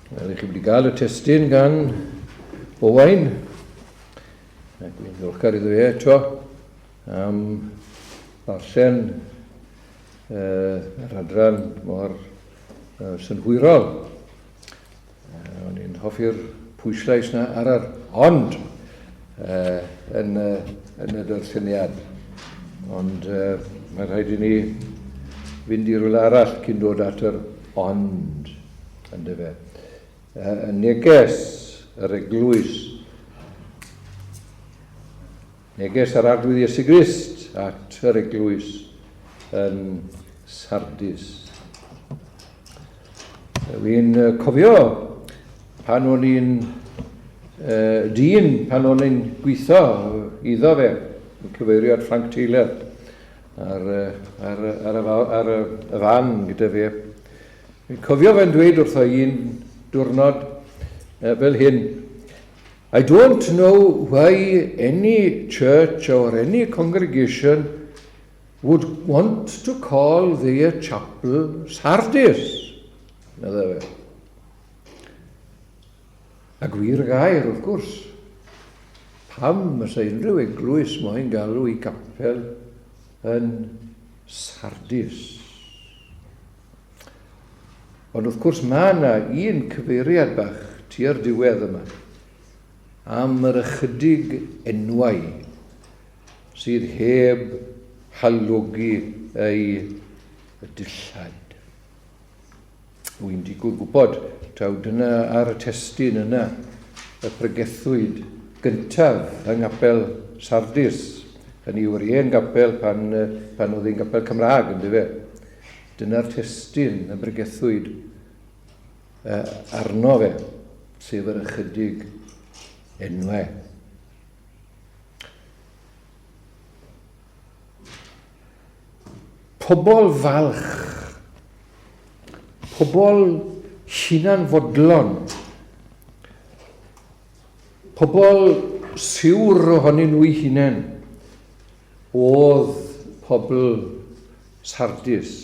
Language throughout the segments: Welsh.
Wel, chi wedi gael y testun gan Owain, ac dwi'n ddiolchgar iddo fe eto am ddarllen yr adran mor synhwyrol. O'n i'n hoffi'r pwyslais na ar yr ond yn, yn y darlleniad. Ond mae rhaid i ni fynd i rywle arall cyn dod at yr ond. Yndyfe. Y neges yr eglwys. Neges yr Arglwydd Iesu Grist at yr eglwys yn Sardis. Wy'n cofio pan o'n i'n dyn, pan o'n i'n gweithio iddo fe, yn cyfeirio at Frank Taylor ar, ar, ar, ar, ar y fan gyda fe. Fi'n cofio fe'n dweud wrtho un diwrnod fel hyn, I don't know why any church or any congregation would want to call their chapel Sardis. Medda fe. A gwir gair, wrth gwrs. Pam fysa unrhyw eglwys moyn galw i gapel yn Sardis? Ond wrth gwrs mae yna un cyfeiriad bach tua'r diwedd yma am yr ychydig enwau sydd heb halogi ei dillad. Wy'n digwydd gwybod taw dyna ar y testun yna y pregethwyd gyntaf yng Nghapel Sardis. Hynny yw yr hen gapel pan, pan oedd hi'n gapel Cymraeg, yndyfe? Dyna'r testun y bregethwyd arno fe, sef yr ychydig enwau. Pobl falch, pobl hunanfodlon, pobl siwr ohonyn nhw'u hunain oedd pobl Sardis,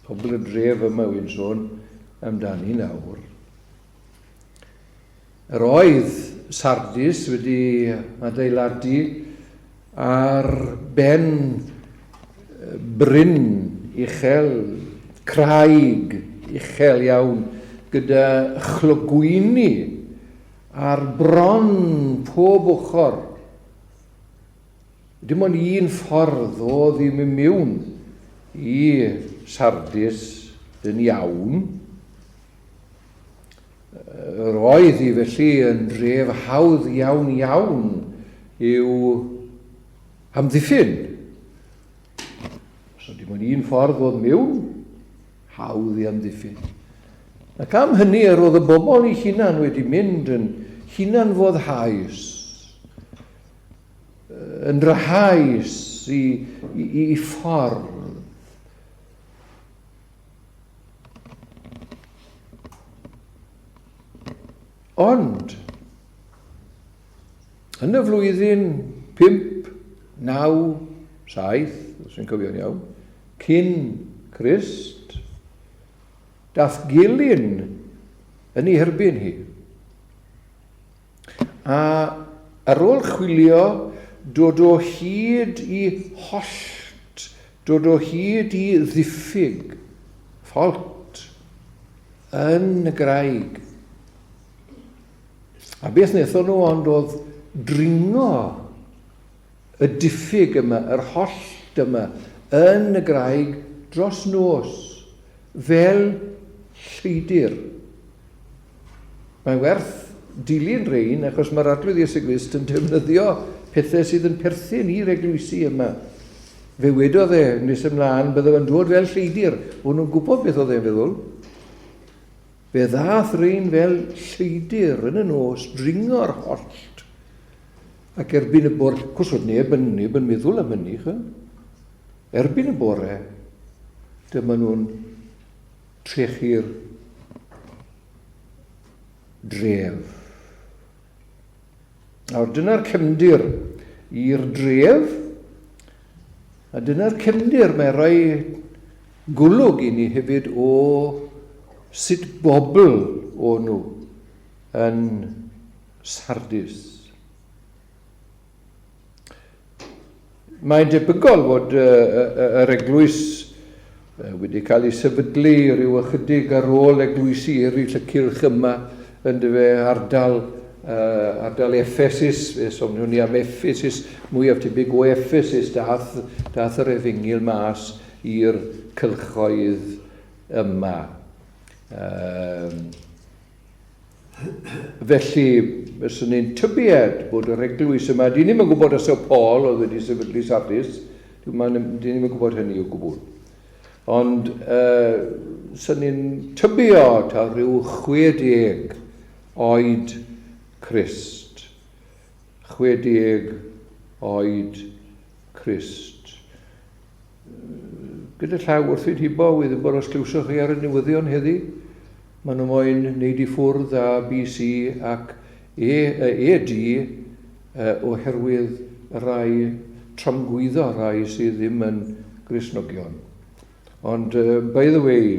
pobl y dref yma wy'n sôn amdani nawr. Yr oedd Sardis wedi adeiladu ar ben bryn uchel, craig uchel iawn, gyda chlogwyni ar bron pob ochr. Dim ond un ffordd oedd i mynd mewn i Sardis yn iawn. Yr oedd hi felly yn dref hawdd iawn iawn i'w hamddiffyn. So dim ond un ffordd oedd mewn, hawdd i amddiffyn. Ac am hynny yr oedd y bobl eu hunan wedi mynd yn hunanfoddhaus, yn drahaus i, i, i ffordd. Ond, yn y flwyddyn 5, 9, 7, os fi'n cofio'n iawn, cyn Crist, dath gelyn yn ei herbyn hi. A ar ôl chwilio, dod o hyd i hollt, dod o hyd i ddiffyg, fault, yn y graig. A beth wnaethon nhw ond oedd dringo y diffyg yma, yr hollt yma, yn y graig dros nos, fel lleidr. Mae'n werth dilyn rhein achos mae'r Arglwydd Iesu Grist yn defnyddio pethau sydd yn perthyn i'r eglwysi yma. Fe wedodd e nes ymlaen bydde fe'n dod fel lleidr. O'n nhw'n gwybod beth oedd e'n feddwl. Fe ddath rhein fel lleidr yn y nos, dringo'r hollt. Ac erbyn y bore, cwrs oedd neb yn, neb yn meddwl am hynny, chwe. Erbyn y bore, dyma nhw'n trechu'r dref. Nawr, dyna'r cefndir i'r dref, a dyna'r cefndir mae rhoi golwg i ni hefyd o sut bobl o'n nhw yn Sardis. Mae'n debygol fod yr eglwys wedi cael ei sefydlu rhyw ychydig ar ôl eglwysi eraill y cylch yma, yndyfe, ardal, uh, ardal Ephesus, fe soniwn ni am Ephesus, mwyaf tebyg o Ephesus dath, dath yr efengyl mas i'r cylchoedd yma. Um, Felly, fyswn i'n tybied bod yr eglwys yma, dyn ni'm yn gwybod os yw Paul oedd wedi sefydlu Sardis, dyn ni'm yn gwybod hynny o gwbl. Ond uh, swn i'n tybio ta rhyw 60 oed Crist. 60 oed Crist. Gyda llaw wrth i hibo, wi ddim bod os glywsoch chi ar y newyddion heddi, maen nhw moyn neud i ffwrdd â BC ac E, ED oherwydd rai tramgwyddo rhai sydd ddim yn Gristnogion. Ond by the way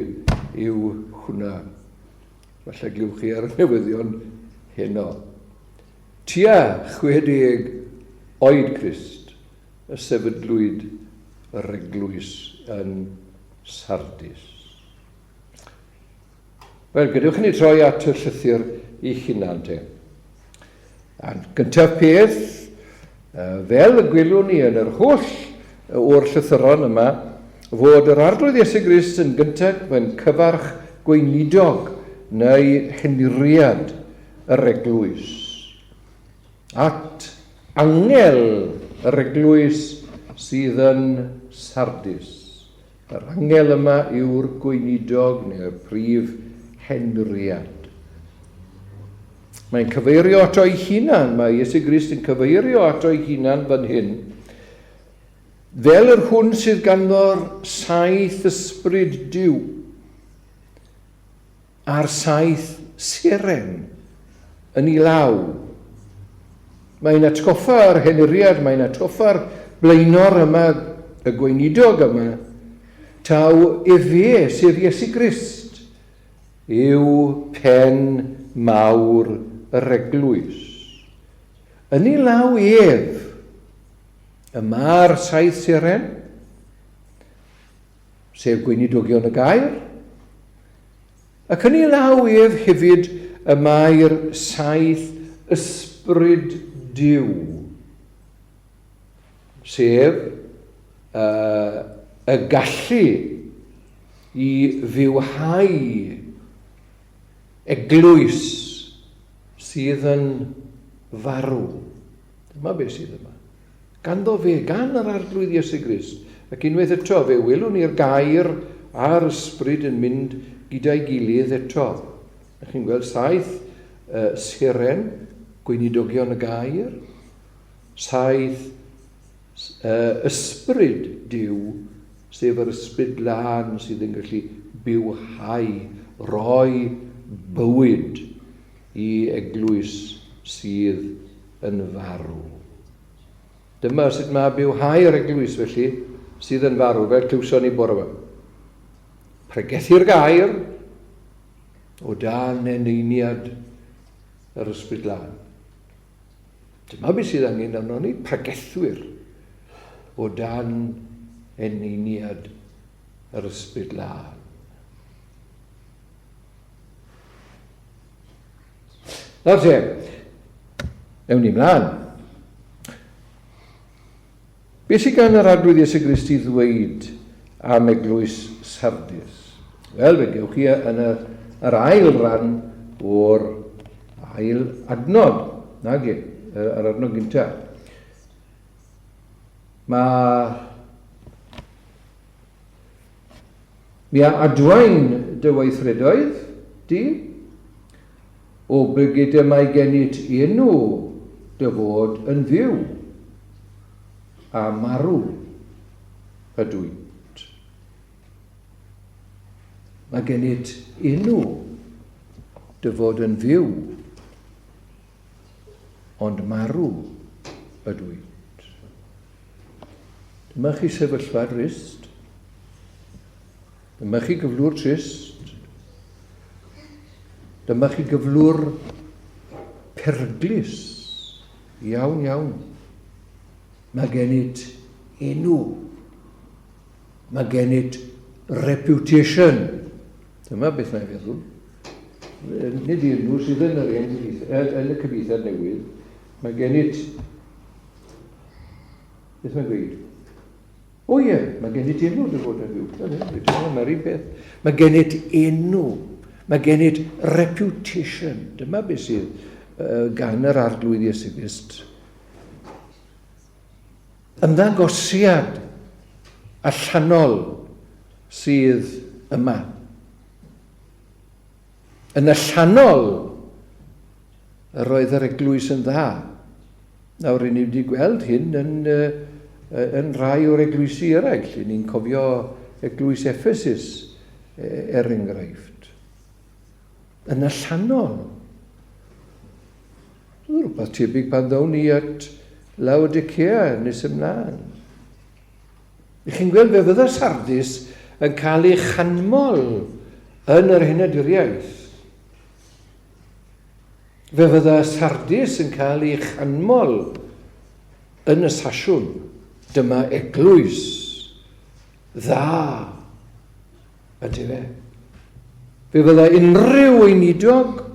yw hwnna. Falle glywch chi ar y newyddion heno. Tua 60 oed Crist y sefydlwyd yr eglwys yn Sardis. Wel, gadewch i ni troi at y llythyr i hunan te. A'n gyntaf peth, fel y gwelwn ni yn yr holl o'r llythyron yma, fod yr Arglwydd Iesu Grist yn gyntaf yn cyfarch gweinidog neu henuriad yr eglwys. At angel yr eglwys sydd yn Sardis. Yr angel yma yw'r gweinidog neu'r prif henriad. Mae'n cyfeirio ato ei hunan, mae Iesu Grist yn cyfeirio ato ei hunan fan hyn, fel yr hwn sydd ganddo'r saith ysbryd Duw. A'r saith seren yn ei law. Mae'n atgoffa'r henuriad, mae'n atgoffa'r blaenor yma, y gweinidog yma, taw efe, sef Iesu Grist, yw pen mawr yr eglwys. Yn ei law ef, y mae'r saith seren, sef gweinidogion y gair, ac yn ei law ef hefyd y mae'r saith ysbryd Duw, sef uh, y gallu i fywhau eglwys sydd yn farw. Dyma beth sydd yma. Ganddo fe, gan yr Arglwydd Iesu Grist. Ac unwaith eto, fe welwn ni'r gair a'r ysbryd yn mynd gyda'i gilydd eto. Ych chi'n gweld saith uh, seren, gweinidogion y gair, saith uh, ysbryd Duw, sef yr ysbryd glân sydd yn gallu bywhau, roi bywyd i eglwys sydd yn farw. Dyma sut mae bywhau'r eglwys, felly, sydd yn farw, fel clywson ni bore yma. Pregethu'r gair o dan eneiniad yr Ysbryd Glân. Dyma beth sydd angen arno ni, pregethwyr o dan eneiniad yr Ysbryd Glân. Nawr te, ewn ni mlaen. Beth sydd gan yr Arglwydd Iesu Grist i ddweud am eglwys Sardis? Wel, fe gewch chi yn y, yr ail ran o'r ail adnod, nag e, yr adnod gyntaf. Mae Mi a adwaen dy weithredoedd di, o bygyd y mae gennyt enw dy fod yn fyw, a marw ydwyt. Mae gennyt enw dy fod yn fyw, ond marw ydwyt. Dyma chi sefyllfa drist. Dyma chi gyflwr trist. Dyma chi gyflwr peryglus iawn iawn. Mae gennyt enw. Mae gennyt reputation. Dyma beth mae'n feddwl. Nid enw sydd yn yr hen yn y cyfieithiad newydd. Mae gennyt... Beth mae'n gweud? O ie, mae gennyt enw dy fod yn fyw. Mae'r un peth. Mae gennyt enw. Mae gennyt reputation. Dyma beth sydd gan yr Arglwydd Iesu Grist. Ymddangosiad allanol sydd yma. Yn allanol, yr oedd yr eglwys yn dda. Nawr, ry'n ni wedi gweld hyn yn, yn rhai o'r eglwysi eraill. Ry'n ni'n cofio eglwys Ephesus, er enghraifft. Yn allanol. Rhywbeth tebyg pan ddown ni at Laodicea nes ymlaen. Ych chi'n gweld fe fydda Sardis yn cael ei chanmol yn yr henaduriaeth. Fe fydda Sardis yn cael ei chanmol yn y sasiwn. Dyma eglwys dda, yntefe? Fe fydda unrhyw weinidog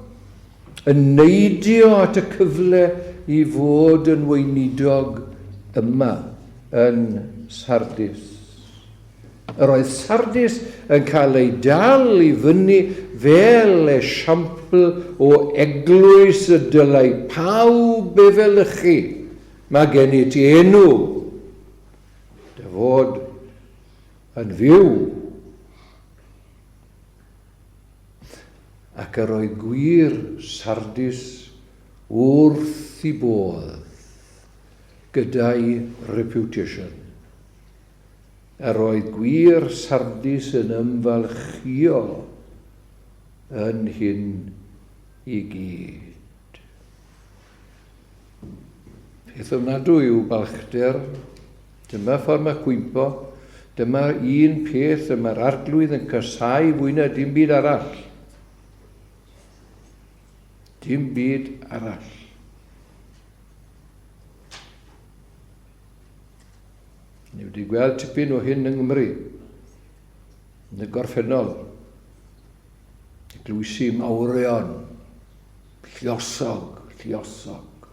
yn neidio at y cyfle i fod yn weinidog yma yn Sardis. Yr oedd Sardis yn cael ei dal i fyny fel esiampl o eglwys y dylai pawb efelychu. Mae gen i ti enw dy fod yn fyw. Ac yr oedd gwir Sardis wrth i bodd gyda'i reputation. Yr oedd gwir Sardis yn ymfalchïo yn hyn i gyd. Peth ofnadwy yw balchder. Dyma ffordd mae cwympo. Dyma un peth y mae'r arglwydd yn casáu fwy na dim byd arall. Dim byd arall. Ni wedi gweld tipyn o hyn yng Nghymru, yn y gorffennol. Eglwysi mawrion, lluosog, lluosog.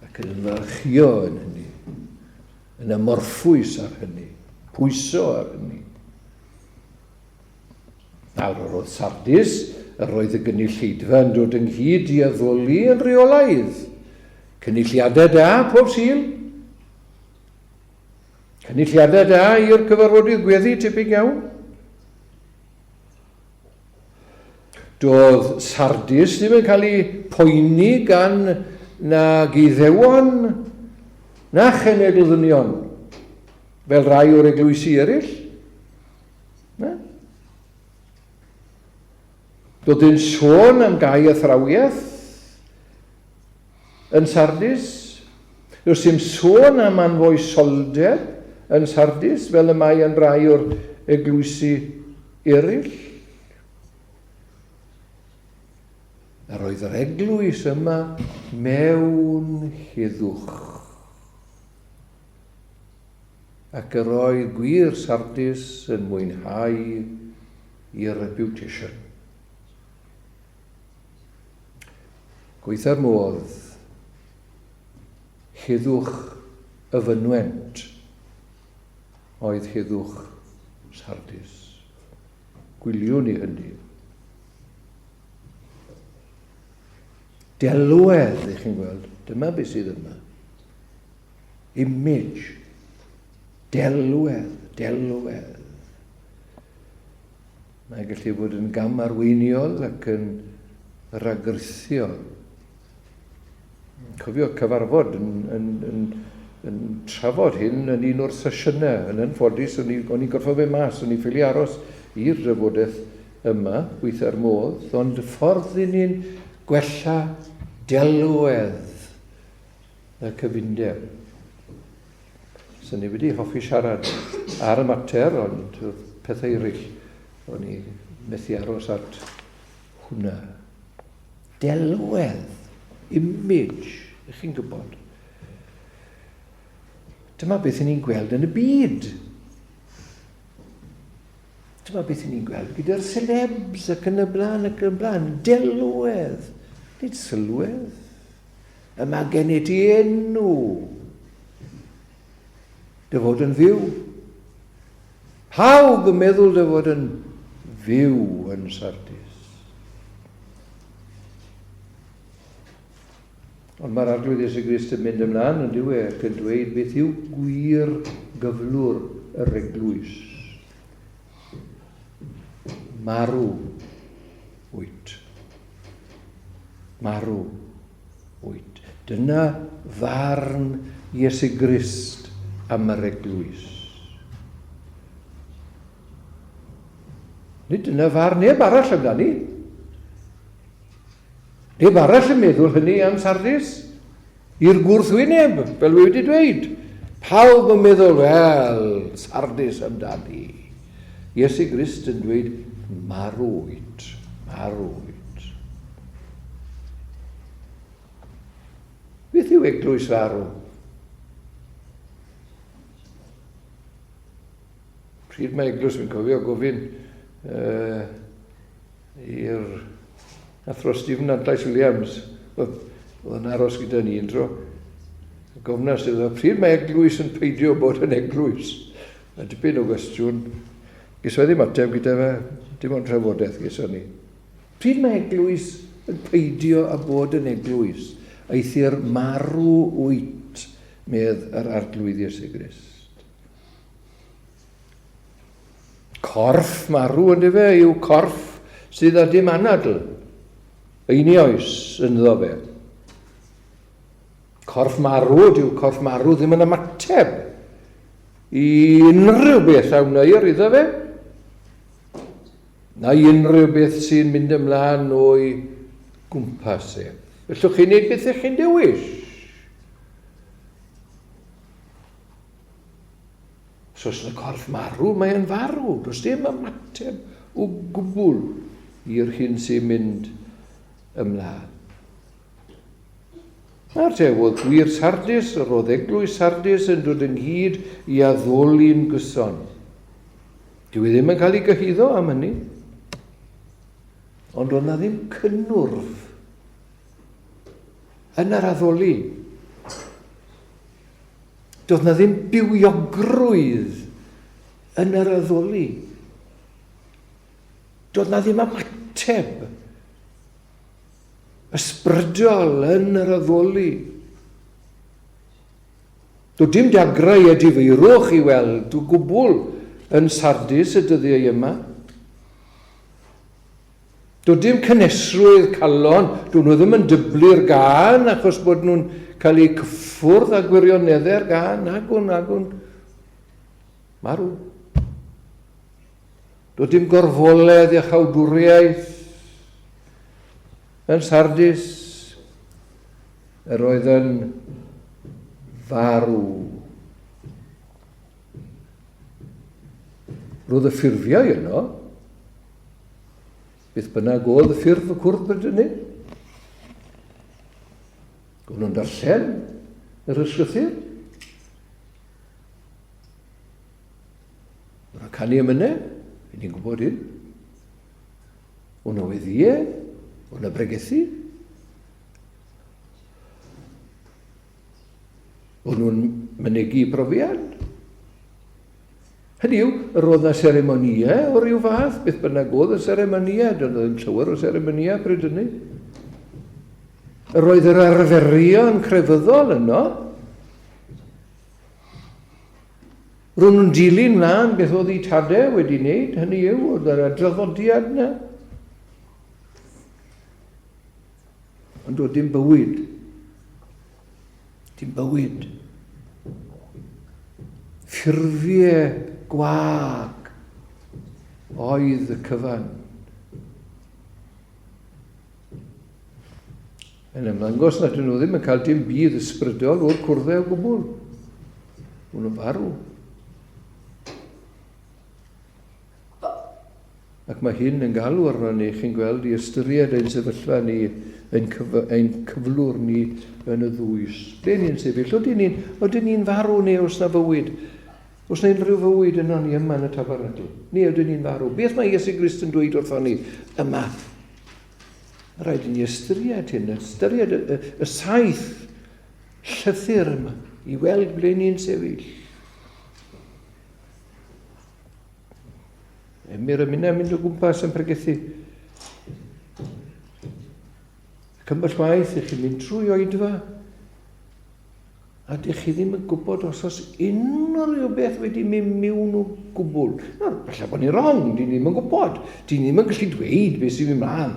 Ac yn ymfalchio yn hynny, yn ymorffwys ar hynny, pwyso ar hynny. Nawr, yr oedd Sardis, yr oedd y gynulleidfa yn dod ynghyd i addoli yn rheolaidd. Cynulliadau da pob Sul. Cynulliadau da i'r cyfarfodydd gweddi tebyg iawn. Doedd Sardis ddim yn cael ei poeni gan na Iddewon na chenedl ddynion, fel rai o'r eglwysi eraill. Na. Doedd dim sôn am gau athrawiaeth yn Sardis. Does dim sôn am anfoesoldeb yn Sardis fel y mae yn rai o'r eglwysi eraill. Yr oedd yr eglwys yma mewn heddwch. Ac yr oedd gwir Sardis yn mwynhau i reputation. Gweitha'r modd, heddwch y fynwent oedd heddwch Sardis. Gwyliwn i hynny. Delwedd, ych chi'n gweld, dyma beth sydd yma. Image. Delwedd, delwedd. Mae'n gallu bod yn gam arweiniol ac yn ragrithiol. Cofio cyfarfod yn, yn, yn, yn trafod hyn yn un o'r sesiynau. Yn anffodus, o'n i'n gorfod fe mas, o'n i'n ffili aros i'r drafodaeth yma, gweitha'r modd, ond y ffordd i ni'n gwella delwedd y cyfundeb. Swn i wedi hoffi siarad ar y mater, ond pethau eraill. O'n i methu aros at hwnna. Delwedd, image, ych chi'n gwybod. Dyma beth ni'n gweld yn y byd. Dyma beth ni'n gweld gyda'r celebs ac yn y blaen ac yn y blaen. Delwedd, nid sylwedd. Y mae gen i ti enw. Dy fod yn fyw. Pawb yn meddwl dy fod yn fyw yn Sardis. Ond mae'r Arglwydd Iesu Grist yn mynd ymlaen yn dyw e ac yn dweud beth yw gwir gyflwr yr eglwys. Marw wyt. Marw wyt. Dyna farn Iesu Grist am yr eglwys. Nid dyna farn neb arall amdani. Neb arall yn meddwl hynny am Sardis. I'r gwrthwyneb, fel wy wedi dweud. Pawb yn meddwl, wel, Sardis amdani. Iesu Grist yn dweud, marw wyt, marw wyt. Beth yw eglwys farw? Pryd mae eglwys, fi'n cofio gofyn uh, i'r athro Stephen Antlais Williams, oedd yn aros gyda ni un tro, gofnas iddo, pryd mae eglwys yn peidio bod yn eglwys? A dipyn o gwestiwn. Ges i ddim ateb gyda fe, dim ond trafodaeth geson ni. Pryd mae eglwys yn peidio â bod yn eglwys? Eithr marw wyt, medd yr Arglwydd Iesu Grist. Corff marw yn dyfe yw corff sydd â dim anadl einioes ynddo fe. Corff marw yw corff marw ddim yn ymateb i unrhyw beth a wneir iddo fe, na i unrhyw beth sy'n mynd ymlaen o'i gwmpas e. Fellwch chi wneud beth ych chi'n dewis. Os oes yna corff marw, mae e'n farw. Does dim ymateb o gwbl i'r hyn sy'n mynd ymlaen. Nawr te, oedd gwir Sardis, yr oedd eglwys Sardis yn dod ynghyd i addoli'n gyson. Dyw e ddim yn cael ei gyhuddo am hynny. Ond oedd na ddim cynnwrf yn yr addoli. Doedd na ddim bywiogrwydd yn yr addoli. Doedd na ddim ymateb ysbrydol yn yr addoli. Doedd dim dagrau edifeirwch i weld o gwbl yn Sardis y dyddiau yma. Doedd dim cynhesrwydd calon, doedd nhw ddim yn dyblu'r gân achos bod nhw'n cael eu cyffwrdd â gwirioneddau'r gân, nagwn, nagwn. Marw. Doedd dim gorfoledd iachawdwriaeth yn Sardis. Yr oedd yn farw. Roedd y ffurfiau yno, Beth bynnag oedd y ffurf y cwrdd bryd hynny. O'n nhw'n darllen yr ysgrythur. O'n nhw'n canu emynau, i ni'n gwybod hyn. O'n nhw weddïau, o'n nhw'n bregethu. O'n nhw'n mynegi profiad. Hynny yw, yr oedd 'na seremonïau o ryw fath, beth bynnag oedd y seremonïau, doedd ddim llawer o seremonïau pryd hynny. Yr oedd yr arferion crefyddol yno. Ro'n nhw'n dilyn mlaen beth oedd eu tadau wedi wneud, hynny yw, oedd yr draddodiad yna. Ond doedd dim bywyd. Dim bywyd. Ffurfiau gwag oedd y cyfan. Yn ymddangos nad ydyn nhw ddim yn cael dim budd ysbrydol o'r cwrddau o gwbl. Maen nhw'n farw. Ac mae hyn yn galw arno ni, chi'n gweld, i ystyried ein sefyllfa ni, ein, cyf ein cyflwr ni yn y ddwys. Ble ni'n sefyll? Odyn ni'n odyn ni farw neu oes na fywyd? Oes na unrhyw fywyd yno ni yma yn y tabernacl? Neu ydyn ni'n farw? Beth mae Iesu Grist yn dweud wrthon ni yma? Mae rhaid i ni ystyried hyn, ystyried y, y, y saith llythyr yma i weld ble ni'n sefyll. Emyr y minnau mynd o gwmpas yn pregethu. Ac ambell waith i chi'n mynd trwy oedfa a dych chi ddim yn gwybod os oes unrhyw beth wedi mynd mewn o gwbl. Nawr, falle bod ni'n wrong, dyn ni ddim yn gwybod. Dyn ni ddim yn gallu dweud beth sy'n mynd mlaen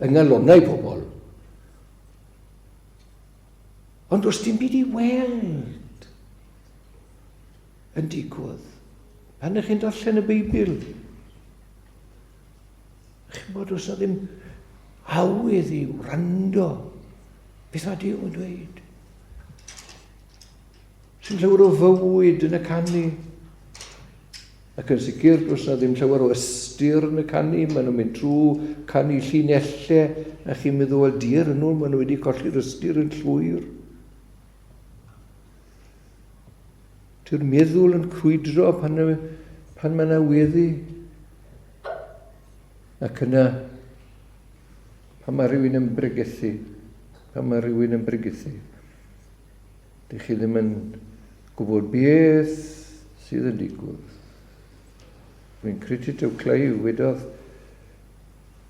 yng nghalonnau pobl. Ond does dim byd i weld yn digwydd. Pan ych chi'n darllen y Beibl, chi'n bod oes na ddim awydd i wrando beth mae Duw yn dweud. Sy'n llawer o fywyd yn y canu. Ac yn sicr, does na ddim llawer o ystyr yn y canu. Maen nhw'n mynd trwy canu llinellau, a chi'n meddwl, wel, diar yn nhw, maen nhw wedi colli'r ystyr yn llwyr. Dyw'r meddwl yn crwydro pan, pan mae yna weddi. Ac yna, pan mae rhywun yn bregethu, pan mae rhywun yn bregethu, dych chi ddim yn gwybod beth sydd yn digwydd. Dwi'n credu taw Clive wedodd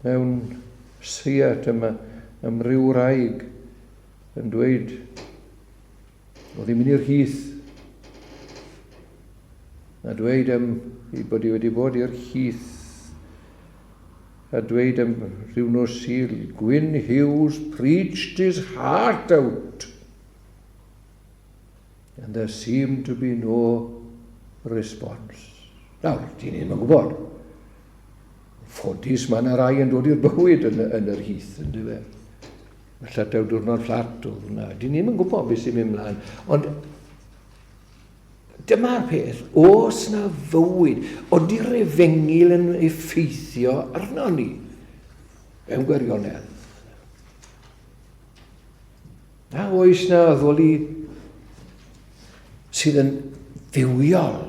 mewn seiat yma am ryw wraig yn dweud Oedd hi'n mynd i'r heath. A dweud am ei bod hi wedi bod i'r heath. A dweud am rhyw nos Sul, Gwyn Hughes preached his heart out. And there seemed to be no response. Nawr, ti'n ddim yn gwybod. Ffodus, mae yna rai yn dod i'r bywyd yn, yn yr heath, yn dyfe. Falle taw diwrnod fflat oedd hwnna. Dyn ni'm yn gwybod beth sy'n mynd mlaen. Ond dyma'r peth, os na fywyd, ody'r efengyl yn effeithio arno ni? Mewn gwirionedd. Na oes na addoli sydd yn fywiol,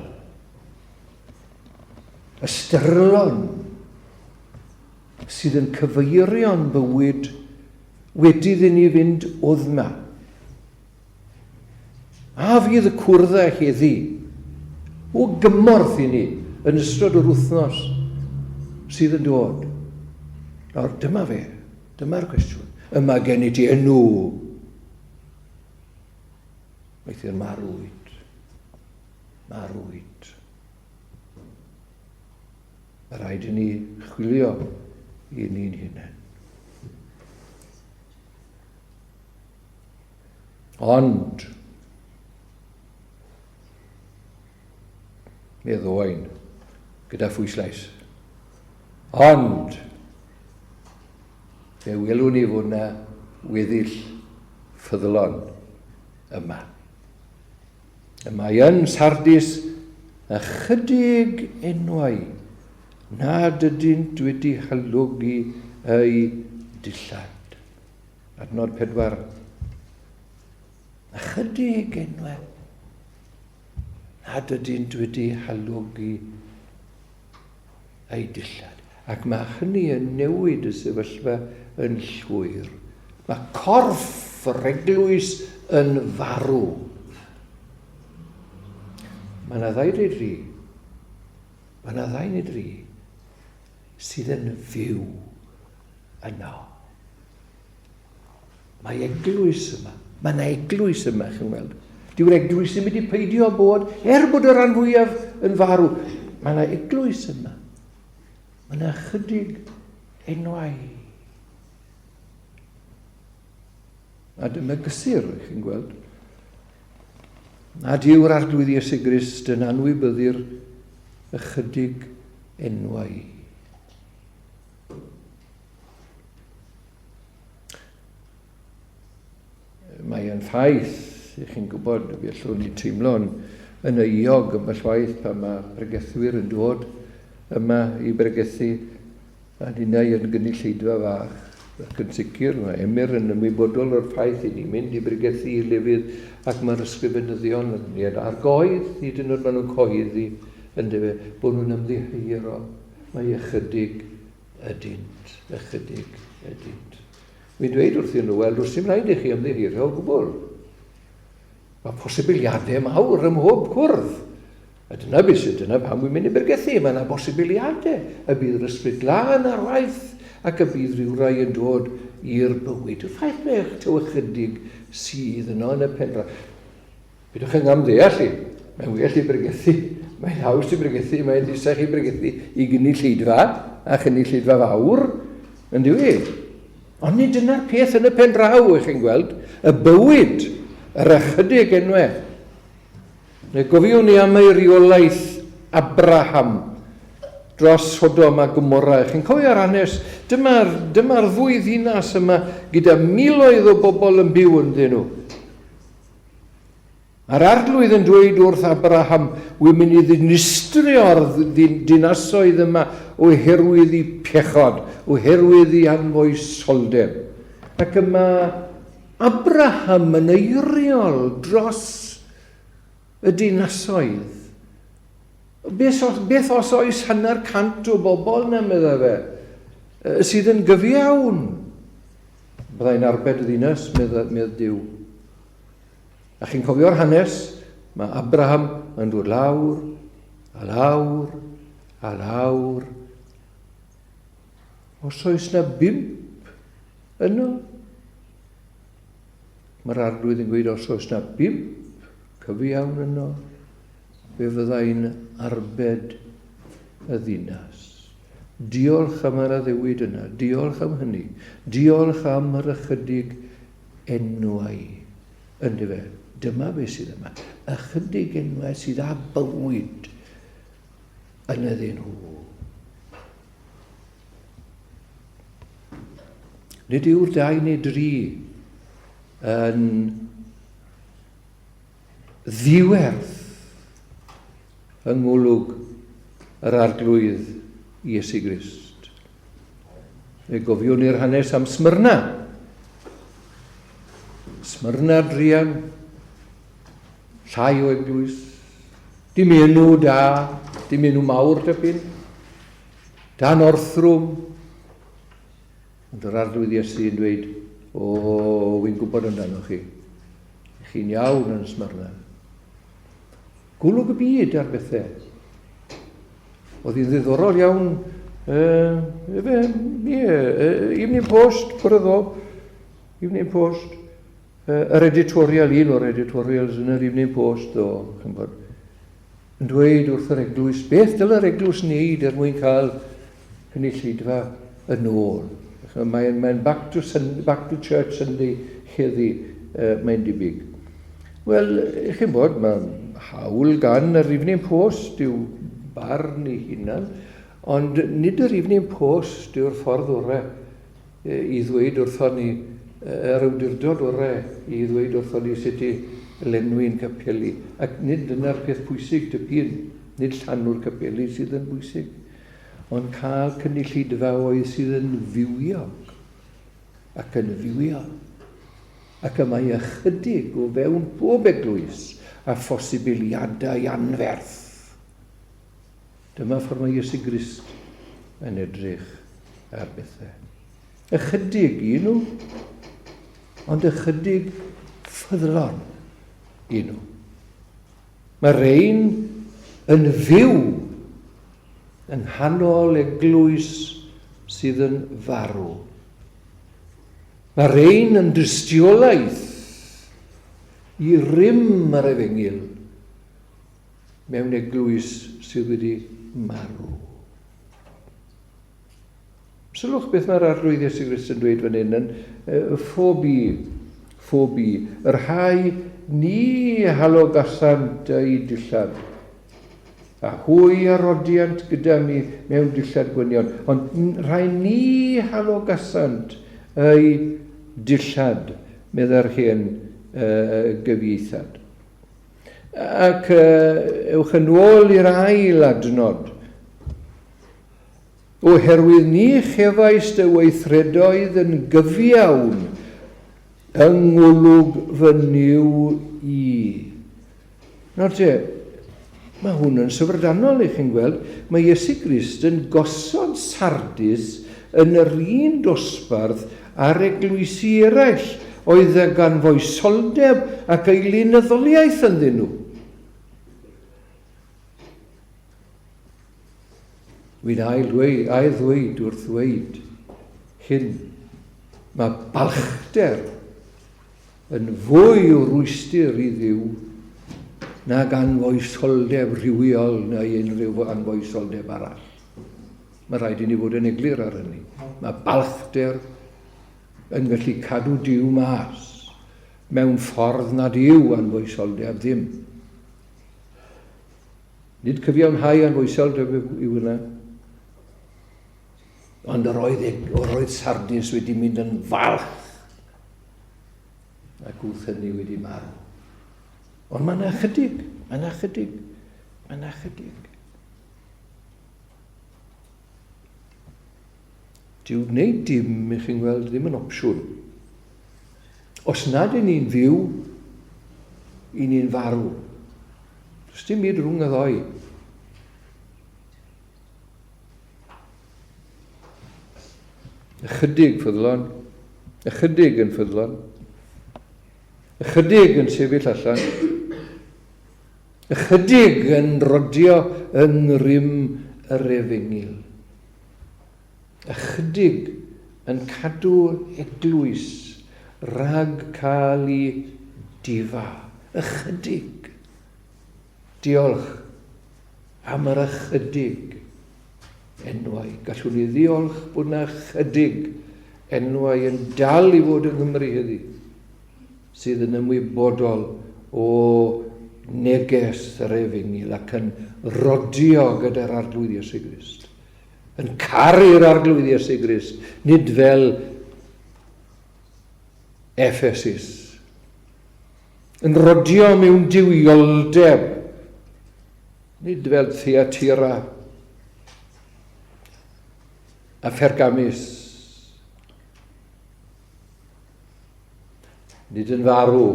ystyrlon, sydd yn cyfeirio'n bywyd wedi iddyn ni fynd oddma. A fydd y cwrdd â heddi o gymorth i ni yn ystod yr wythnos sydd yn dod? Nawr, dyma fe. Dyma'r cwestiwn. Yma gen i ti enw. Weithiau marwyd. Marwyd. Mae rhaid i ni chwilio i ni'n hunain. Ond, mi ddoen gyda phwyslais. Ond, fe welwn ni fod yna weddill ffyddlon yma. Y mae yn Sardis ychydig enwau nad ydynt wedi halogi eu dillad. Adnod 4. Ychydig enwau nad ydynt wedi halogi eu dillad. Ac mae hynny yn newid y sefyllfa yn llwyr. Mae corff yr eglwys yn farw. Mae yna ddau neu dri. Mae yna ddau neu dri sydd yn fyw yno. Mae eglwys yma. Mae yna eglwys yma, chi'n weld. Dyw'r eglwys ddim wedi peidio bod, er bod y rhan fwyaf yn farw. Mae yna eglwys yma. Mae yna chydig enwau. A dyma gysur, chi'n gweld. Nad yw'r Arglwydd Iesu Grist yn anwybyddu'r ychydig enwau. Mae yn ffaith, i chi'n gwybod, fi allwn ni teimlo'n yn euog ambell waith pan mae pregethwyr yn dod yma i bregethu. A ninnau yn gynulleidfa fach, ac yn sicr mae Emyr yn ymwybodol o'r ffaith i ni mynd i bregethu i lefydd ac mae'r ysgrifenyddion yn ar goedd, hyd yn oed maen nhw'n cyhoeddi, yndyfe, bod nhw'n ymddiheuro. Mae ychydig ydynt, ychydig ydynt. Wi'n dweud wrthyn nhw, wel, does dim rhaid i chi ymddiheuro o gwbl. Mae posibiliadau mawr ym mhob cwrdd. A dyna beth sydd, dyna pam wi'n mynd i bregethu, mae yna bosibiliadau y bydd yr ysbryd glân ar waith ac y bydd rhywrai yn dod i'r bywyd. Y ffaith mae eich taw ychydig sydd yno yn y pen draw. Pidwch yn gamddeall i, mae'n well i bregethu, mae'n haws i bregethu, mae'n ddisach i bregethu i gynulleidfa, a chynulleidfa fawr, yn dyw i? Ond nid dyna'r peth yn y pen draw, ych chi'n gweld, y bywyd, yr ychydig enwau. Neu gofiwn ni am eiriolaeth Abraham dros Sodom a Gomorra. Chi'n cofio'r hanes? Dyma'r dyma ddwy ddinas yma gyda miloedd o bobl yn byw ynddyn nhw. Mae'r arglwydd yn dweud wrth Abraham, wy'n mynd i ddinistrio'r dinasoedd yma oherwydd i pechod, oherwydd i anfoesoldeb. Ac yma Abraham yn eiriol dros y dinasoedd. Beth os, beth os oes 50 o bobl na, medda fe, sydd yn gyfiawn? Byddai'n arbed y ddinas, medd, medd Duw. A chi'n cofio'r hanes? Mae Abraham yn dod lawr, a lawr, a lawr. Os oes na bump yno, Mae'r arglwydd yn gweud os oes na bump cyfiawn yno, fe fyddai'n arbed y ddinas. Diolch am yr addewid yna, diolch am hynny, diolch am yr ychydig enwau. Yndyfe, dyma beth sydd yma. Ychydig enwau sydd â bywyd yn ydyn nhw. Nid yw'r dau neu dri yn ddiwerth yng ngolwg yr Arglwydd Iesu Grist. Fe gofiwn ni'r hanes am Smyrna. Smyrna druan, llai o eglwys, dim enw da, dim enw mawr tipyn. Dan orthrwm. Ond yr Arglwydd Iesu yn dweud, o, wy'n gwybod amdano chi. Chi'n iawn yn Smyrna. Golwg y byd ar bethau. Oedd hi'n ddiddorol iawn, uh, efe, ie, uh, Evening Post, bore ddo, Evening Post, uh, yr editorial, un o'r editorials yn yr Evening Post, ddo, chi'n bod, yn dweud wrth yr eglwys beth dyle'r eglwys wneud er mwyn cael cynulleidfa yn ôl. Mae'n mae back, to back to church Sunday heddi, uh, mae'n debyg. Wel, chi'n bod, mae hawl gan yr Evening Post i'w barn ei hunan, ond nid yr Evening Post yw'r ffordd orau i ddweud wrthon ni, yr awdurdod orau i ddweud wrthon ni sut i lenwi'n capeli. Ac nid dyna'r peth pwysig dipyn, nid llanw'r capeli sydd yn bwysig, ond cael cynulleidfaoedd sydd yn fywiog ac yn fywiol. Ac y mae ychydig o fewn pob eglwys a phosibiliadau anferth. Dyma ffordd mae Iesu Grist yn edrych ar bethau. Ychydig i nhw, ond ychydig ffyddlon i nhw. Mae rein yn fyw yng nghanol eglwys sydd yn farw. Mae rein yn dystiolaeth i rym yr efengyl mewn eglwys sydd wedi marw. Sylwch beth mae'r Arglwydd Iesu Grist yn dweud fan hyn yn phobi, phobi, y rhai ni halogasant eu dillad, a hwy a rodiant gyda mi mewn dillad gwynion, ond rhai ni halogasant eu dillad, meddai'r hen uh, gyfieithad. Ac ewch yn ôl i'r ail adnod. Oherwydd ni chefais dy weithredoedd yn gyfiawn yng ngolwg fy Nuw i. Nawr te, mae hwn yn syfrdanol i chi'n gweld. Mae Iesu Grist yn gosod Sardis yn yr un dosbarth â'r eglwysi eraill oedd ag anfoesoldeb ac eilunyddoliaeth ynddyn nhw. Wy'n ail ail ddweud wrth ddweud hyn, mae balchder yn fwy o rwystr i Dduw nag anfoesoldeb rhywiol neu unrhyw anfoesoldeb arall. Mae rhaid i ni fod yn eglur ar hynny. Mae balchder yn gallu cadw Duw mas mewn ffordd nad yw anfoesoldeb ddim. Nid cyfiawnhau anfoesoldeb yw hwnna. Ond yr oedd, yr oedd Sardis wedi mynd yn falch ac wrth hynny wedi marw. Ond mae yna chydig, mae yna chydig, mae yna chydig. Dyw gwneud dim, i chi'n gweld, ddim yn opsiwn. Os nad y'n ni'n fyw, i ni'n farw. Does dim byd rhwng y ddoi. Ychydig ffyddlon, ychydig yn ffyddlon, ychydig yn sefyll allan, ychydig yn rodio yng ngrym yr efengyl, ychydig yn cadw eglwys rhag cael ei difa, ychydig. Diolch am yr ychydig enwau. Gallwn ni ddiolch bod yna ychydig enwau yn dal i fod yng Nghymru heddi sydd yn ymwybodol o neges yr efengyl ac yn rodio gyda'r Arglwydd Iesu Grist. Yn caru'r Arglwydd Iesu Grist, nid fel Ephesus. Yn rhodio mewn duwioldeb, nid fel Thyatira a Phergamus. Nid yn farw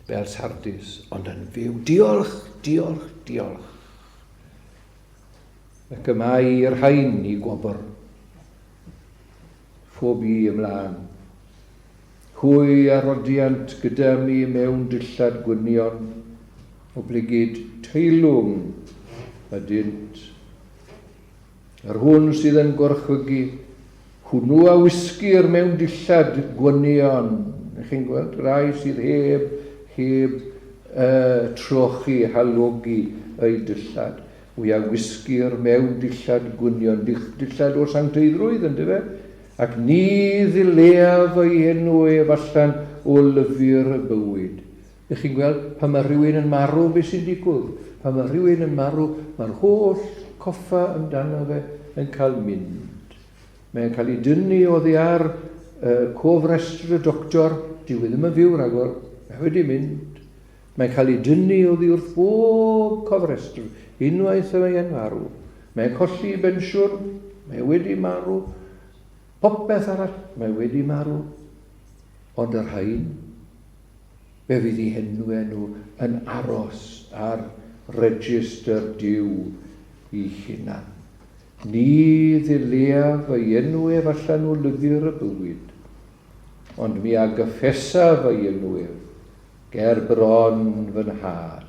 fel Sardis, ond yn fyw. Diolch, diolch, diolch. Ac y mae i'r rhain i gwobr. Phob i ymlaen. Hwy a rodiant gyda mi mewn dillad gwynion, oblegid teilwng ydynt. Yr hwn sydd yn gorchfygu, hwnnw a wisgir mewn dillad gwynion. Ych chi'n gweld rai sydd heb, heb uh, trochi, halogi eu dillad. Hwy a wisgir mewn dillad gwynion, dillad o sancteiddrwydd, yndyfe? Ac ni ddileaf ei enw ef allan o lyfr y bywyd. Ych chi'n gweld, pan mae rhywun yn marw, beth sy'n digwydd? Pan mae rhywun yn marw, mae'r holl coffa amdano fe yn cael mynd. Mae'n cael ei dynnu oddi ar uh, cofrestr y doctor, dyw e ddim yn fyw rhagor, mae wedi mynd. Mae'n cael ei dynnu oddi wrth bob cofrestr unwaith y mae e'n marw. Mae'n colli ei bensiwn, mae wedi marw. Popeth arall, mae wedi marw. Ond y rhain, fe fydd eu henwau nhw yn aros ar registr Duw ei hunan. Ni ddileaf ei enw ef allan o lyfr y bywyd, ond mi a gyffesaf ei enw ef Ger bron fy nhad,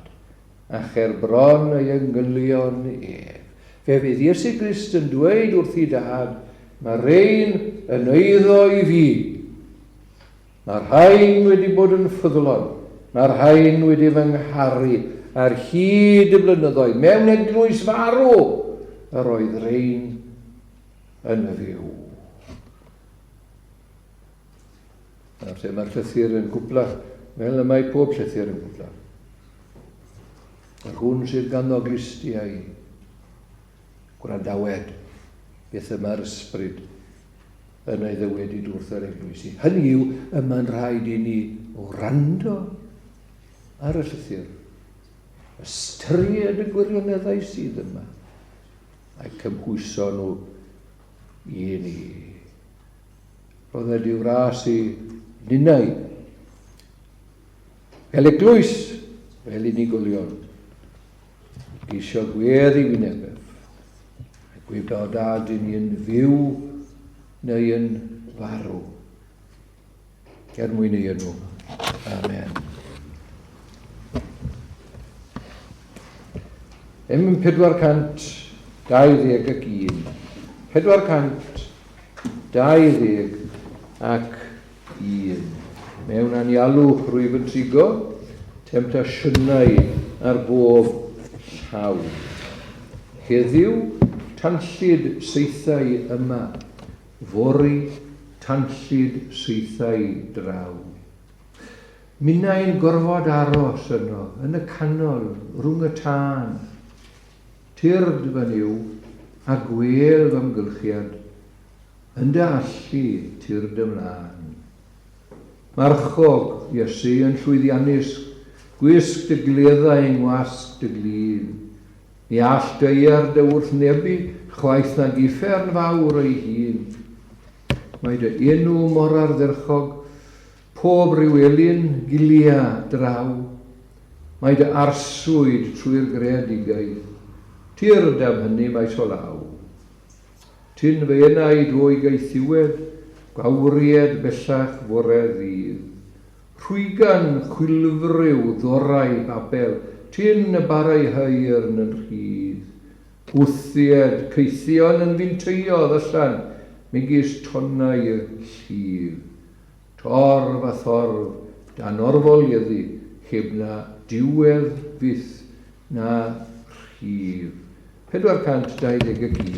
a cher bron ei angylion ef. Fe fydd Iesu Grist yn dweud wrth ei dad, Mae rhein yn eiddo i fi. Mae rhain wedi bod yn ffyddlon, mae rhain wedi fy ngharu ar hyd y blynyddoedd. Mewn eglwys farw yr oedd rhein yn fyw. Nawr te, mae'r llythyr yn gwpla, fel y mae pob llythyr yn gwpla. Yr hwn sydd ganddo glustiau, gwrandawed beth y mae'r ysbryd yn ei ddywedyd wrth yr eglwysi. Hynny yw, y mae'n rhaid i ni wrando ar y llythyr, ystyried y gwirioneddau sydd yma. A'u cymhwyso nhw i ni. Rhodda Duw ras i ninnau. Fel eglwys, fel unigolion, geisio gwedd i wyneb ef, a gwybod a dyn ni yn fyw neu yn farw. Er mwyn ei enw. Amen. Emyn 421. 421. Mewn anialwch rwyf yn trigo, temtasiynau ar bob llaw. Heddiw, tanllyd saethau yma, fory, tanllyd saethau draw. Minnau'n gorfod aros yno, yn y canol, rhwng y tân. Tyrd, fy Nuw, a gwêl fy amgylchiad, yn dy allu, tyrd ymlân. Marchog, Iesu, yn llwyddiannus, gwisg dy gleddau yng ngwasg dy glun. Ni all daear dy wrthnebu, chwaith nag uffern fawr ei hun. Mae dy enw mor ardderchog, Pob rhyw elyn gilia draw, Mae dy arswyd trwy'r greadigaeth, Tyrd am hynny maes o law. Tyn fy enaid o'i gaethiwed, Gwawried bellach fore ddydd. Rhwygan chwilfriw ddorau Babel, Tyn y barau haearn yn rhydd. Gwthied caethion yn finteiodd allan megis tonnau y llif. Torf a thorf dan orfoleddu heb na diwedd fyth na rhif. 421.